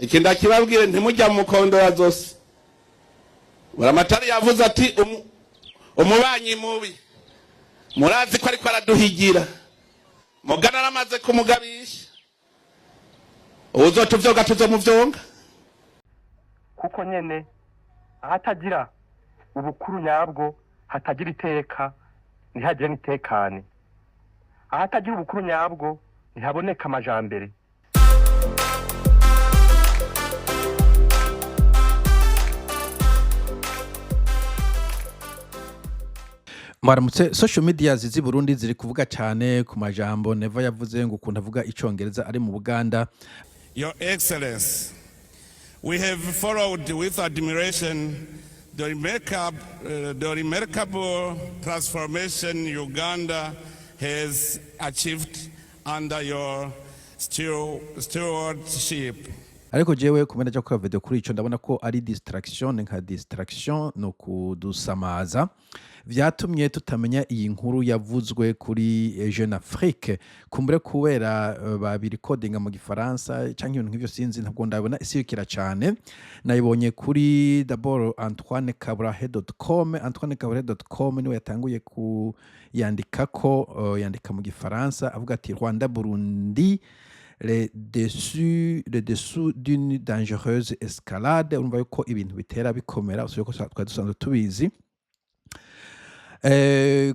Iki ndakibabwire, ntimujya mu mukondora zose. Buramatari yavuze ati umubanyi mubi murazi ko ariko araduhigira, mugana aramaze kumugabisha, uwuzotuvyoga tuzomuvyonga. Kuko nyene ahatagira ubukuru nyabwo hatagira iteka, ntihagire n'itekane. Ahatagira ubukuru nyabwo ntihaboneka amajambere. Mwaramutse. Social media z'i Burundi ziri kuvuga cyane ku majambo Neva yavuze, ngo ukuntu avuga icongereza ari mu Buganda. Your Excellency, we have followed with admiration the remarkable transformation Uganda has achieved under your stewardship. Ariko jewe kumena cyo gukora video kuri ico, ndabona ko ari distraction, nka distraction no kudusamaza, vyatumye tutamenya iyi nkuru yavuzwe kuri Jeune Afrique. Kumbure kubera babirikodinga mu gifaransa canke ibintu nk'ivyo, sinzi, ntabwo ndabona isirikira cane. Nayibonye kuri d'abord antoinekaburahe.com. antoinekaburahe.com niwe yatanguye kuyandikako, yandika mu gifaransa avuga ati: "Rwanda Burundi, les dessous d'une dangereuse escalade." Urumva yuko ibintu bitera bikomera, usibye ko twari dusanzwe tubizi.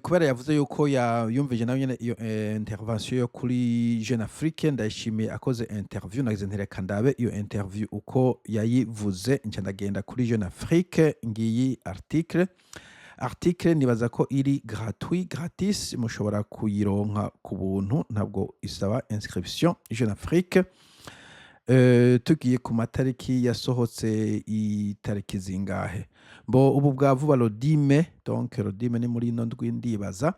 Kubera yavuze yuko yumvije nawe nyene iyo intervention yo kuri Jeune Afrique, Ndayishimiye akoze interview, nagize ntereka ndabe iyo interview uko yayivuze. Nca ndagenda kuri Jeune Afrique, ngiyi article. Article nibaza ko iri gratuit, gratis, mushobora kuyironka ku buntu, ntabwo isaba inscription Jeune Afrique. Tugiye ku matariki yasohotse, itariki zingahe bo ubu bwa vuba, le 10 mai, donc le 10 mai ni muri ino ndwi ndibaza.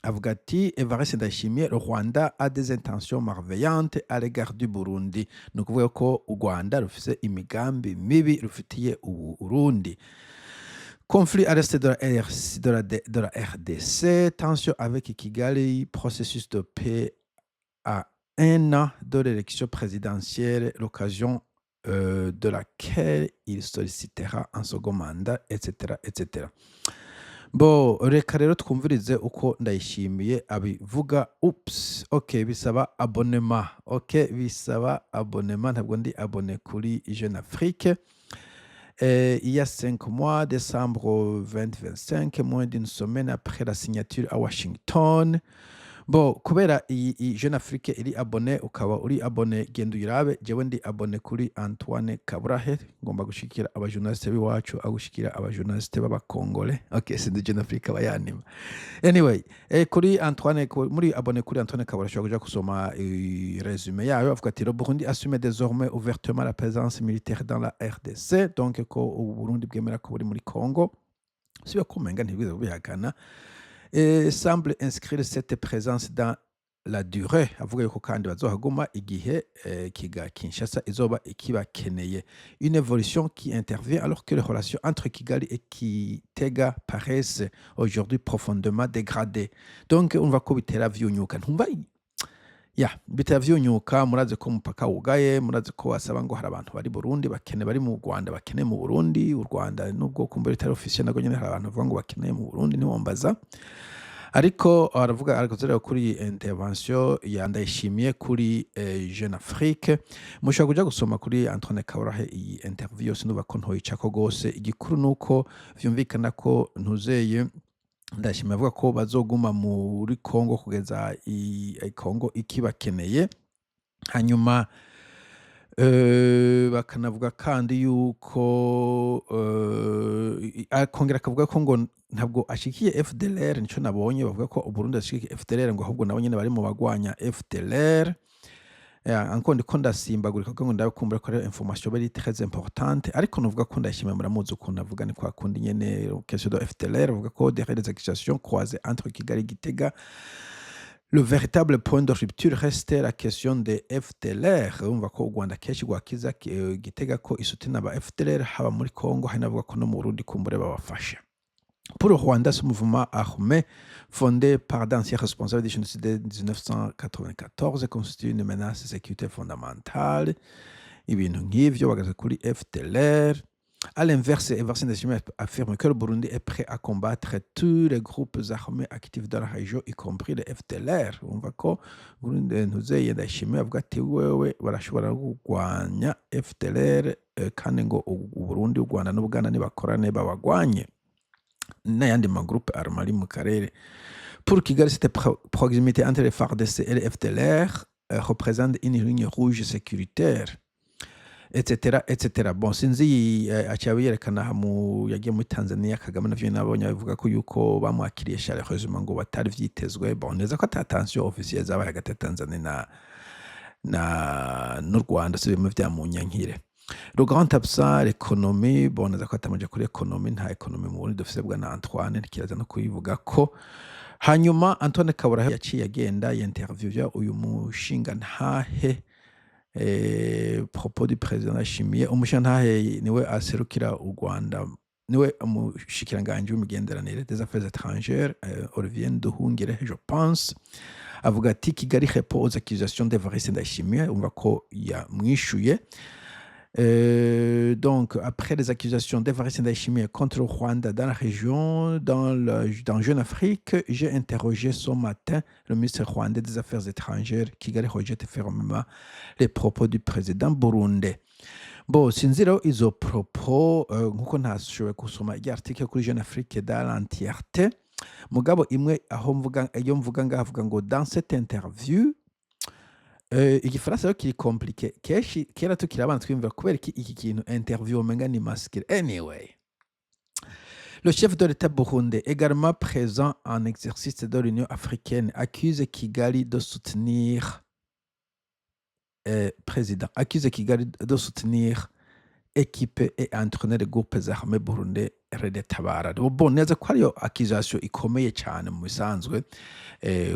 Avuga ati: "Evariste Ndayishimiye, le Rwanda a des intentions malveillantes à l'égard du Burundi." Ni ukuvuga ko u Rwanda rufise imigambi mibi rufitiye u Burundi. Conflit à l'est de la, RC, de la RDC, tension avec Kigali, processus de paix à un an de l'élection présidentielle, l'occasion de laquelle il sollicitera un second mandat, etc. etc. Bo reka rero twumvirize uko Ndayishimiye abivuga. Ups, ok, bisaba abonnement. Ok, bisaba abonnement, ntabwo ndi abonné kuri Jeune Afrique. Il y a 5 mois, décembre 2025, moins d'une semaine après la signature à Washington. Bo kubera iyi Jeune Afrique iri abonné, ukaba uri abonné, genda uyirabe. Jewe ndi abonné kuri Antoine Kaburahe, ngomba gushikira abajournaliste b'iwacu agushikira abajournaliste b'abakongole. Ok, sinzi Jeune Afrique abayanima. Anyway, kuri Antoine muri abonné kuri Antoine Kaburahe, ushobora kuja gusoma résumé yayo. Avuga ati: "Le Burundi assume désormais ouvertement la présence militaire dans la RDC." Donc ko u Burundi bwemera ko buri muri Congo, siba kumenga ntibwize bubihakana, et semble inscrire cette présence dans la durée. Avuga yuko kandi bazohaguma igihe kiga Kinshasa izoba ikibakeneye. Une évolution qui intervient alors que les relations entre Kigali et Kitega paraissent aujourd'hui profondément dégradées. Donc urumva ko bitera vyunyuka, ntumva ya bitera vyunyuka. Murazi ko umupaka wugaye, murazi ko wasaba ngo hari abantu bari Burundi bakene bari mu Rwanda bakene mu Burundi. U Rwanda nubwo kumbura bitari officiel, nabwo nyene hari abantu bavuga ngo bakeneye mu Burundi, ntiwombaza. Ariko aravuga, ariko rero kuri intervention ya Ndayishimiye kuri Jeune Afrique, mushobora kuja gusoma kuri Antoine Kaburahe iyi interview yose, ndumva ko ntoyicako gose. Igikuru nuko vyumvikana ko ntuzeye Ndayishimiye avuga ko bazoguma muri Congo kugeza Congo ikibakeneye. Hanyuma bakanavuga kandi yuko akongera akavuga ko ngo ntabwo ashigikiye FDLR. Nico nabonye, bavuga ko Uburundi ashigikiye FDLR, ngo ahubwo nabo nyene bari mu bagwanya FDLR. Encore ndiko ndasimbagurika kugira ngo ndabe kumbura ko ari information bari très importante. Ariko nuvuga ko Ndayishimiye muramuzi ukuntu avuga, ni kwa kundi nyene. Question de FDLR, avuga ko derrière les accusations croisées entre Kigali et Gitega, le véritable point de rupture reste la question de FDLR. Urumva ko u Rwanda kenshi rwakiza Gitega ko isutena ba FDLR, haba muri Congo, hari n'abavuga ko no mu Burundi kumbure babafasha. Pour le Rwanda, ce mouvement armé, fondé par d'anciens responsables du génocide de 1994, constitue une menace de sécurité fondamentale. Ibintu nk'ivyo bagaze kuri FDLR. À l'inverse, Evariste Ndayishimiye affirme que le Burundi est prêt à combattre tous les groupes armés actifs dans la région, y compris les FDLR. Umva ko Burundi, Ntuzeye Ndayishimiye avuga ati wewe barashobora kurwanya FDLR, kandi ngo u Burundi, u Rwanda n'Ubuganda nibakorane babagwanye n'ayandi ma groupes armés ari mu karere. Pour Kigali, cette proximité entre les FARDC et les FDLR représente une ligne rouge sécuritaire, etc., etc. Bon, sinzi, aca yerekana mu yagiye muri Tanzania Kagame, navyo nabonye abivuga ko yuko bamwakiriye chaleureusement, ngo batari vyitezwe. Bon, neza ko ata tension officielle zabaye hagati ya Tanzania na n'u Rwanda, si bimwe vya munyankire. Le grand absent, l'économie. Bon, neza ko atamuje kuri économie, nta économie mu Burundi dufise bwa na Antoine ntikiraza no kuyivuga ko. Hanyuma Antoine Kabura yaciye agenda yinterviewa uyu mushinga ntahe, propos du président Ndayishimiye. Umushingantahe niwe aserukira u Rwanda, niwe umushikiranganji w'imigenderanire, des affaires étrangères, Olivier Nduhungirehe, je pense. Avuga ati: "Kigali répond aux accusations d'Evariste Ndayishimiye." Umva ko yamwishuye. Donc, après les accusations d'Evariste Ndayishimiye contre le Rwanda dans la région, dans Jeune Afrique, j'ai interrogé ce matin le ministre rwandais des Affaires étrangères. Kigali rejette fermement les propos du président burundais. Bon, sinzi rero izo propos, nkuko ntashoboye gusoma irya article kuri Jeune Afrique dans l'entièreté, mugabo imwe aho mvuga, iyo mvuga ngaha, avuga ngo dans cette interview, igifaransa rero kiri compliqué. Kenshi kera tukiri abana twiyumvira kubera iki kintu interview umenga ni masculine. Anyway, le chef de l'État burundais, également présent en exercice de l'Union africaine, accuse Kigali de soutenir, président accuse Kigali de soutenir, équiper et entraîner les groupes armés burundais RED Tabara. Bon, neza ko ariyo accusation ikomeye cyane mu bisanzwe,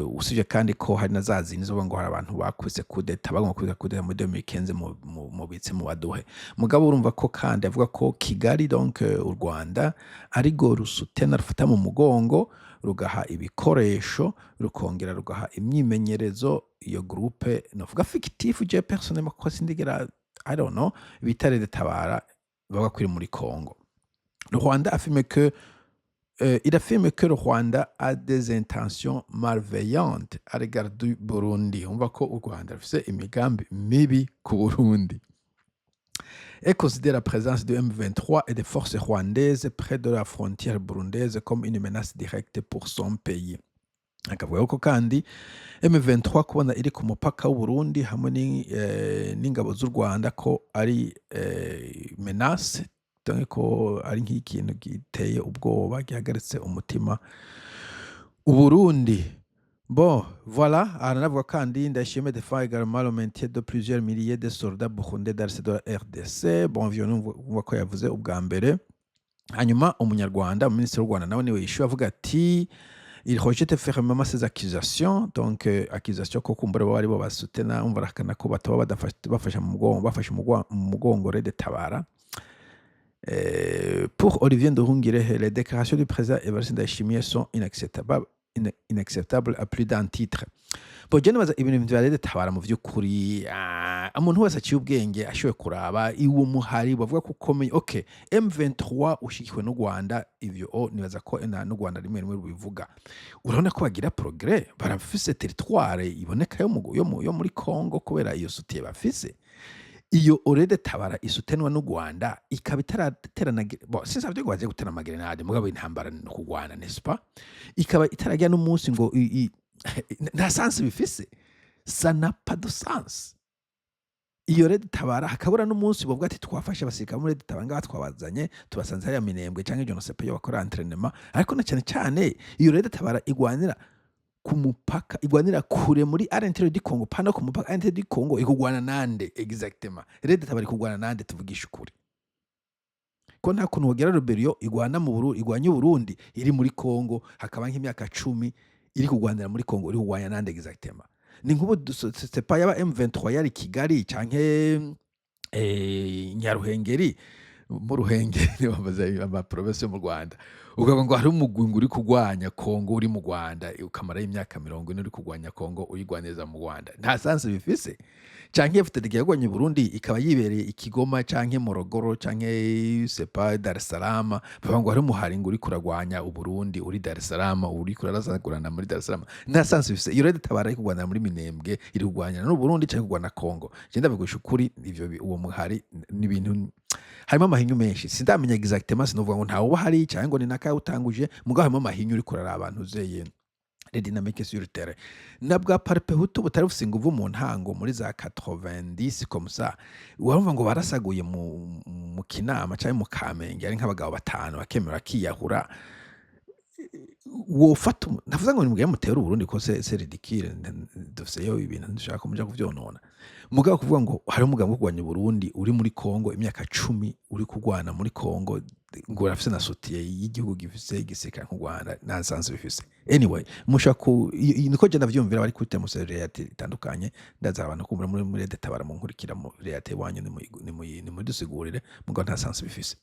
usibye kandi ko hari na za zindi zo ngo hari abantu bakubise kudeta, bagomba kubita kudeta muri 2015 mu bitse mu baduhe. Mugabo urumva ko kandi avuga ko Kigali, donc u Rwanda, arigo rusutena, rufata mu mugongo, rugaha ibikoresho, rukongera rugaha imyimenyerezo iyo groupe novuga fictif, je personnellement ko sindigera, I don't know, bita RED Tabara, bavuga ko iri muri Congo. Le Rwanda affirme que il affirme que le Rwanda a des intentions malveillantes à l'égard du Burundi. On voit ko u Rwanda rufise imigambi mibi ku Burundi. Et considère la présence du M23 et des forces rwandaises près de la frontière burundaise comme une menace directe pour son pays. Akavuga ko kandi M23 kubona iri ku mupaka w'u Burundi hamwe n'ingabo z'u Rwanda ko ari menace, donc ko ari nk'ikintu giteye ubwoba, gihagaritse umutima Uburundi. Bon, voilà, aranavuga kandi: "Ndayishimiye défend également le maintien de plusieurs milliers de soldats burundais dans de la RDC." Bon, ivyo numva ko yavuze ubwa mbere. Hanyuma umunyarwanda, minisitiri w'u Rwanda, nawe niwe yishuye avuga ati il rejette fermement ces accusations. Donc accusation ko kumbura bo aribo basutena, umva arahakana ko bataba bafasha mu mugongo, bafashe mu mugongo RED Tabara. Pour Olivier Nduhungirehe, les déclarations du président Evariste Ndayishimiye sont inacceptables, inacceptables à plus d'un titre. Bon, je nibaza ibintu vya RED Tabara mu vy'ukuri, umuntu wese aciye ubwenge ashoboye kuraba iwo muhari bavuga ko ukomeye. Okay, M23 ushigikiwe n'u Rwanda, ivyo nibaza ko n'u Rwanda rimwe rimwe rubivuga. Urabona ko bagira progrès, barafise territoire iboneka yo muri Congo kubera iyo soutien bafise. Iyo RED Tabara isutenwa n'u Rwanda ikaba itaraterana, bon, sinsavye ngo baze gutera amagerenade, mugabo intambara ni kurwana, n'est-ce pas? Ikaba itarajya n'umunsi ngo nta sens bifise, ça n'a pas de sens. Iyo RED Tabara hakabura n'umunsi bavuga ati twafashe abasirikare muri RED Tabara, ngaha twabazanye, tubasanze hariya Minembwe canke je ne sais pas iyo bakora entraînement. Ariko na cyane cyane iyo RED Tabara igwanira ku mupaka, igwanira kure muri à l'intérieur du Congo, pana ku mupaka, à l'intérieur du Congo. Ikugwana nande exactement? RED Tabara ikugwana nande? Tuvugisha ukuri ko nta kuntu wogera rébellion igwana mu Burundi, igwanya Uburundi iri muri Congo, hakaba nk'imyaka 10 iri kugwanira muri Congo. Iri kugwanya nande exactement? Ni nk'ubu c'est pas yaba M23 yari Kigali canke Nyaruhengeri, mu Ruhengeri bamaze ama province yo mu Rwanda, ukavuga ngo hari umugwi ngo uri kugwanya Congo uri mu Rwanda, ukamarayo imyaka 40 uri kugwanya Congo, uyigwaniriza mu Rwanda, nta sens bifise. Canke FDD yagwanye Burundi ikaba yibereye i Kigoma canke Morogoro canke sepa Dar es Salaam, bavuga ngo hari umuhari ngo uriko uragwanya Uburundi uri Dar es Salaam, uriko urarasagurana muri Dar es Salaam. Nta sens bifise. Iyo Red Tabara iri kugwanira muri Minembwe, iri kugwanya n'Uburundi canke kugwana na Congo? Je ndavugisha ukuri, ivyo uwo muhari ni ibintu harimo amahinyu menshi. Sindamenya exactement, sinovuga ngo ntawe uhari canke ngo ni nakawutanguje, mugabo harimo amahinyu. Uriko uraraba abantu uzeye les dynamiques sur le terrain, na bwa Palipehutu butari bufise inguvu mu ntango muri za 90 comme ça, urumva ngo barasaguye mu Kinama canke mu Kamenge, ari nk'abagabo batanu bakemera bakiyahura. Wofata ndavuze ngo nimugende mutere Uburundi ko c'est ridicule, dufiseyo ibintu ndushaka ko muja kuvyonona. Mugabo kuvuga ngo hari umugambi wo kurwanya Uburundi uri muri Congo, imyaka 10 uri kurwana muri Congo, ngo urafise na soutien y'igihugu gifise igisirikare nk'u Rwanda, nta sens bifise. Anyway, mushobora ku niko je ndavyumvira. Bari kuri termes réalité itandukanye. Ndaza abantu kumbura muri Red Tabara mu nkurikira mu réalité wanyu, nimudusigurire, mugabo nta sens bifise.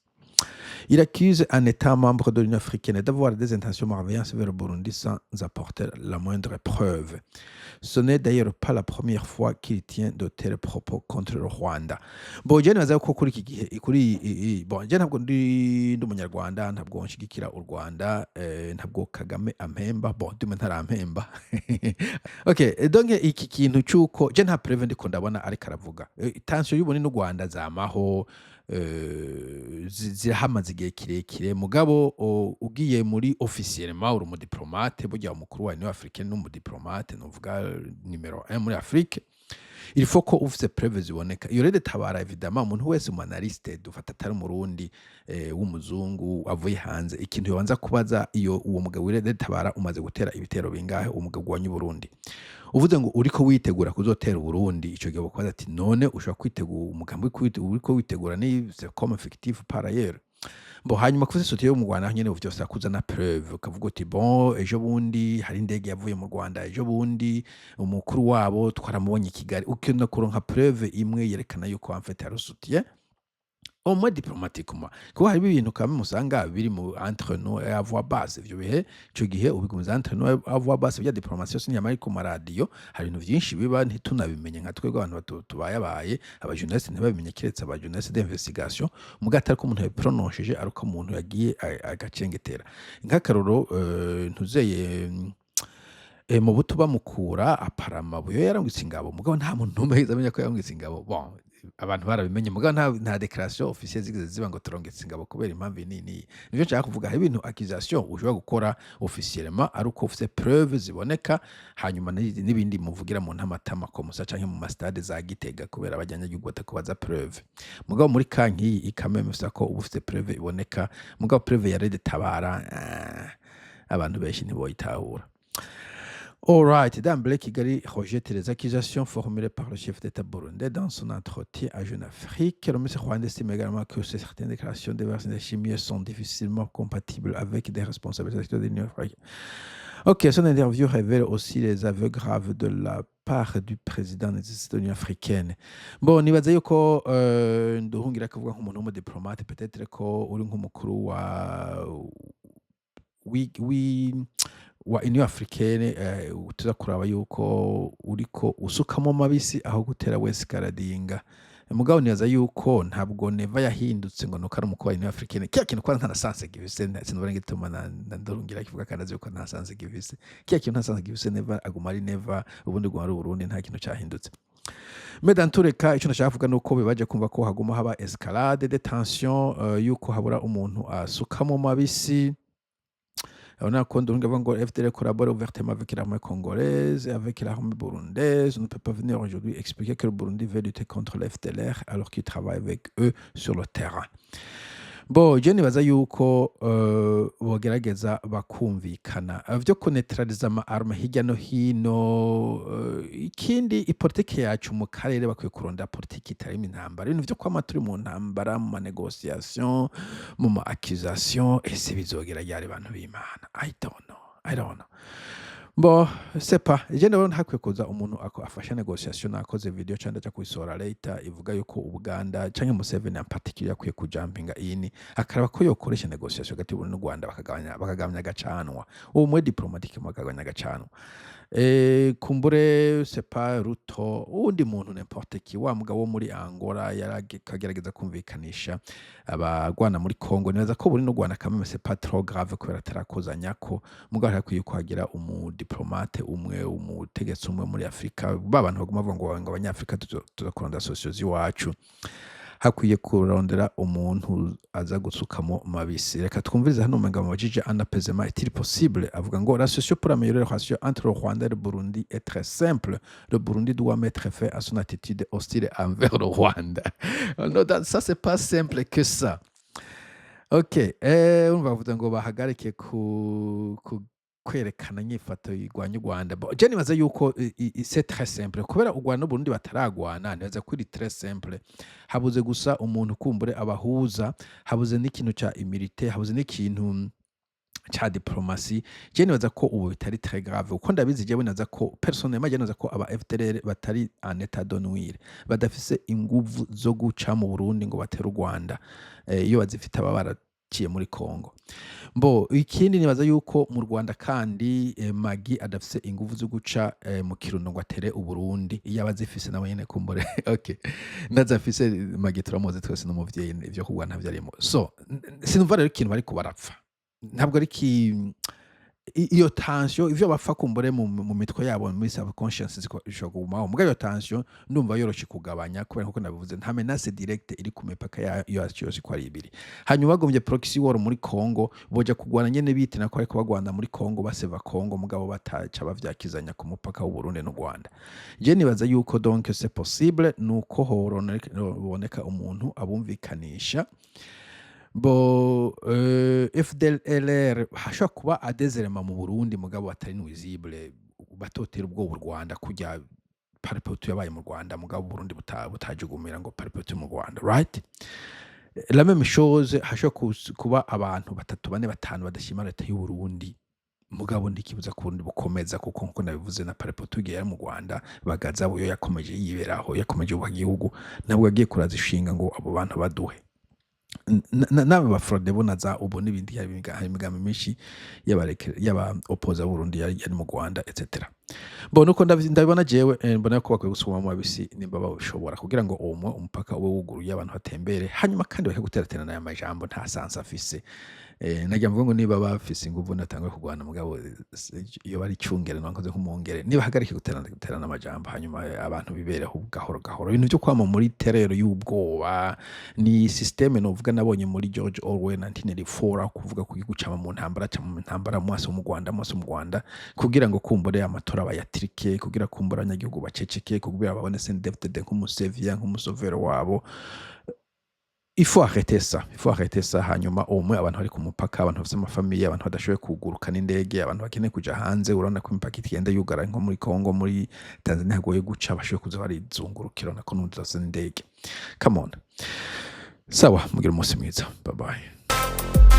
Il accuse un État membre de l'Union africaine d'avoir des intentions malveillantes vers le Burundi sans apporter la moindre preuve. Ce n'est d'ailleurs pas la première fois qu'il tient de tels propos contre le Rwanda. Bon, je nibaza ko kuri iki gihe kuri bon, je ntabwo ndi umunyarwanda, ntabwo nshigikira u Rwanda, ntabwo Kagame ampemba, bon, ndimo ntarampemba. Okay, donc iki kintu cyuko je nta preuve ndiko ndabona ariko aravuga. Tension y'Uburundi n'u Rwanda zamaho, zirahamaze igihe kirekire, mugabo ugiye muri officiellement uri umudiplomate, burya umukuru wa Union africaine n'umudiplomate nuvuga numéro 1 muri Afrique, il faut ko ufise preuve ziboneka. Iyo Red Tabara, évidemment, umuntu wese mu analyste dufata atari umurundi, w'umuzungu avuye hanze, ikintu yobanza kubaza iyo uwo mugabo wa Red Tabara umaze gutera ibitero bingahe, umugabo wa Burundi uvuze ngo uriko witegura kuzotera Uburundi, ico gihe bakubaza ati: "None ushobora kwitegura umugambi uriko witegura ni c'est comme effectif par ailleurs?" Bon, hanyuma kuri soutien yo mu Rwanda nyene vyose kuzana preuve, ukavuga uti: "Bon, ejo bundi hari indege yavuye mu Rwanda, ejo bundi umukuru wabo twaramubonye i Kigali." Ukenda kuronka preuve imwe yerekana yuko en fait hari soutien, au moins diplomatiquement, kuko harimo ibintu kamwe musanga biri mu entre nous et à voix basse. Ivyo bihe ico gihe ubigumiza entre nous et à voix basse. Bya diplomatie yose ntiyamara ku maradiyo. Hari ibintu vyinshi biba ntitunabimenye nka twebwe abantu tubayabaye aba journaliste, ntibabimenye kiretse aba journaliste d'investigation. Muga atari ko umuntu yabiprononceje, ari uko umuntu yagiye agacengetera. Nk'akaroro, ntuzeye mu buto bamukura aparama buyo yarangwitse ingabo, mugabo nta muntu n'umwe yigeze amenya ko yarangwitse ingabo. Bon, abantu barabimenye, mugabo nta déclaration officielle zigeze ziba ngo turongetse ingabo kubera impamvu iyi n'iyi n'iyi. Nivyo nshaka kuvuga. Hari ibintu, accusation ushobora gukora officiellement ari uko ufise preuve ziboneka, hanyuma n'ibindi muvugira mu ntamatama komusa canke mu mastade za Gitega, kubera abanyagihugu batakubaza preuve. Mugabo muri ka nk'iyi ikameme usa ko uba ufise preuve iboneka. Mugabo preuve ya Red Tabara, abantu benshi ntiboyitahura. Alright, d'emblée, Kigali rejette les accusations formulées par le chef d'État burundais dans son entretien à Jeune Afrique. Le ministre rwandais estime également que certaines déclarations de Ndayishimiye sont difficilement compatibles avec des responsabilités de l'Union africaine. Ok, son interview révèle aussi les aveux graves de la part du président de l'Union africaine. Bon, nibaza yuko Nduhungira kuvuga nk'umuntu w'umudiplomate, peut-être ko uri nk'umukuru wa Union africaine, tuza kuraba yuko uriko usukamo mabisi aho gutera wese karadinga. Mugabo nibaza yuko ntabwo Neva yahindutse ngo nuko ari umukuru wa Union africaine. Kiya kintu kwa nta sens gifise, sinubona igituma na Nduhungira kivuga, kandi azi yuko nta sens gifise. Kiya kintu nta sens gifise. Neva aguma ari Neva, ubundi guma ari Uburundi, nta kintu cahindutse. Mais dans tous les cas, ico nashaka kuvuga nuko bibaje kumva ko haguma haba escalade de tension, yuko habura umuntu asukamo mabisi. Urabona ko Nduhungira avuga ngo FDLR collabore ouvertement avec l'armée congolaise et avec l'armée burundaise. On ne peut pas venir aujourd'hui expliquer que le Burundi veut lutter contre le FDLR alors qu'il travaille avec eux sur le terrain. Bon, je nibaza yuko bogerageza bakumvikana. Vyo kuneutraliza ama armes hirya no hino, ikindi ipolitike yacu mu karere, bakwiye kurondera politike itarimo intambara. Ibintu vyo kwama turi mu ntambara, mu ma négociation, mu ma accusation, ese bizogera ryari, bantu b'Imana? I don't know, I don't know. Bon, c'est pas je ndabona hakwiye kuza umuntu afasha négociation. Nakoze vidéo canke ndaja kuyisohora later, ivuga yuko Ubuganda canke Museveni en particulier akwiye kujumpinga in, akaraba ko yokoresha négociation hagati y'Uburundi n'u Rwanda, bakagabanya agacanwa, ubumwe diplomatique, bakagabanya agacanwa. Kumbure c'est pas Ruto, uwundi muntu, n'importe qui, wa mugabo wo muri Angola yarakagerageza kumvikanisha abagwana muri Congo. Nibaza ko Burundi n'u Rwanda quand même c'est pas trop grave kubera atarakozanyako, mugabo hakwiye kuhagira umudiplomate umwe, umutegetsi umwe muri Afrika. Ba bantu baguma bavuga ngo abanyafrika tuzokurondera solution z'iwacu, hakwiye kurondera umuntu aza gusukamo mabisi. Reka twumvirize hano. Umenga mubajije: "Un apaisement est-il possible?" Avuga ngo: "La solution pour améliorer les relations entre le Rwanda et le Burundi est très simple. Le Burundi doit mettre fin à son attitude hostile envers le Rwanda." Non, ça c'est pas simple que ça. Ok, urumva bavuze ngo bahagarike ku kwerekana inyifato irwanya u Rwanda. Bon, je nibaza yuko c'est très simple kubera u Rwanda n'Uburundi bataragwana. Nibaza ko iri très simple, habuze gusa umuntu kumbure abahuza, habuze n'ikintu ca humilité, habuze n'ikintu ca diplomatie. Je nibaza ko ubu bitari très grave kuko ndabizi. Jewe nibaza ko personnellement, je nibaza ko aba FDLR batari en état de nuire, badafise inguvu zo guca mu Burundi ngo batere u Rwanda. Iyo bazifite aba baraciye muri Congo. Mbo ikindi, nibaza yuko mu Rwanda kandi Magi adafise inguvu zo guca mu Kirundo ngo atere Uburundi. Iyo aba azifise nawe nyene kumbure, okay, ndazafise. Magi turamuzi twese n'umuvyeyi, ivyo kurwana ntavyo arimo. So sinumva rero ikintu bariko barapfa, ntabwo ari iyo tension. Ivyo bapfa kumbure mu mitwe yabo, muri subconscious, ishobora kugumaho, mugabo iyo tension ndumva yoroshe kugabanya kubera nkuko nabivuze, nta menace directe iri ku mipaka yacu yose uko ari ibiri. Hanyuma bagombye proxy war muri Congo, boja kugwana nyene bitina ko ariko bagwana muri Congo, baseva Congo, mugabo bataca bavyakizanya ku mupaka w'u Burundi n'u Rwanda. Je nibaza yuko donc c'est possible, nuko horoboneka umuntu abumvikanisha. Bo FDLR hashobora kuba des éléments mu Burundi, mugabo batari nuisible, batotera ubwoba u Rwanda kurya Palipehutu yabaye mu Rwanda, mugabo Burundi butajugumira ngo Palipehutu mu Rwanda, right? La même chose, hashobora kuba abantu batatu, bane, batanu badashima leta y'u Burundi, mugabo ntikibuza ko Burundi bukomeza, kuko nkuko nabivuze, na Palipehutu igihe yari mu Rwanda, Bagaza buyo yakomeje yiberaho, yakomeje yubaka igihugu, ntabwo yagiye kuraza ishinga ngo abo bantu baduhe. N'aba ba Frodebu na za ubu n'ibindi, hari imigambi myinshi y'aba opposants Burundi yari mu Rwanda, etc. Bon, nuko ndabibona jewe. Mbona ko bakwiye gusubira mu mabisi nimba babishobora, kugira ngo uwo umupaka ube wuguruye, abantu batembere, hanyuma kandi bareke guteraterana aya majambo nta sens afise. Nagira mvuga ngo niba bafise inguvu natangwe kurwana, mugabo iyo bari cungere nakoze nk'umwungere, niba hagarike guterana amajambo, hanyuma abantu bibereho gahoro gahoro. Ibintu byo kwama muri terreur y'ubwoba ni système novuga nabonye muri George Orwell 1984, kuvuga ko igihugu cama mu ntambara, ca mu ntambara, mwase mu Rwanda, mwase mu Rwanda, kugira ngo kumbure amatora bayatirike, kugira kumbure abanyagihugu baceceke, kugira babone CNDD-FDD nk'umusevia, nk'umusovero wabo. Il faut arrêter ça, il faut arrêter ça. Hanyuma umwe abantu bari ku mupaka, abantu bafise amafamiye, abantu badashoboye kuguruka n'indege, abantu bakeneye kuja hanze, urabona ko imipaka igenda yugara, nko muri Congo, muri Tanzania hagoye guca, bashoboye kuza barizungurukira, urabona ko n'ubu n'indege. Come on, sawa, mugire umunsi mwiza, bye bye.